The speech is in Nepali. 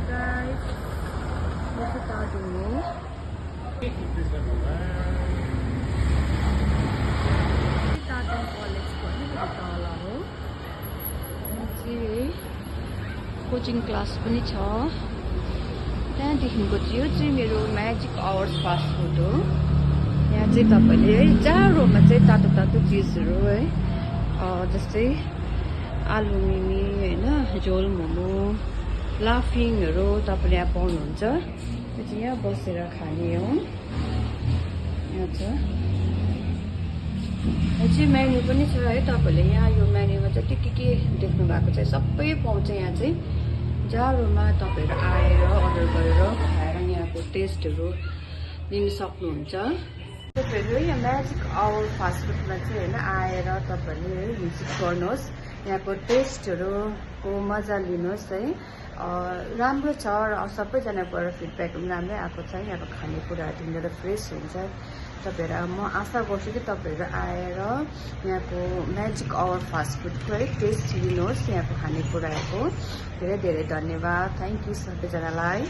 guys. This is Tadu. Tadu College ko ni tala ho. चाहिँ कोचिङ क्लास पनि छ। त्यहाँदेखिको चाहिँ यो चाहिँ मेरो म्याजिक आवर्स फास्ट फुड हो। यहाँ चाहिँ तपाईले है जाडोमा चाहिँ तातो तातो चिजहरू है जस्तै आलु मिमी हैन, झोल मोमो, लाफिङहरू तपाईले यहाँ पाउनुहुन्छ। यो चाहिँ यहाँ बसेर खाने हो। यहाँ छ यो चाहिँ मेन्यु पनि छ है। तपाईले यहाँ यो मेन्युमा चाहिँ के देख्नु भएको चाहिँ सबै पाउँछ। यहाँ चाहिँ जाडोमा तपाईहरु आएर अर्डर गरेर खाएर यहाँको टेस्टहरू लिन सक्नुहुन्छ। तपाईहरु यहाँ म्याजिक आवर फास्ट फुडमा चाहिँ हैन आएर तपाईहरुले भिजिट गर्नुहोस्। यहाँको टेस्टहरूको मजा लिनुहोस् है। राम्रो छ र सबैजनाबाट फिडब्याक पनि राम्रै आएको छ। यहाँको खानेकुराहरू यहाँनिर फ्रेस हुन्छ। तपाईहरु म आशा गर्छु कि तपाईहरु आएर यहाँको म्याजिक आवर फास्ट फुडको है टेस्ट लिनुहोस्। यहाँको खानेकुराहरूको धेरै धेरै धन्यवाद। थ्याङ्क यू सबैजनालाई।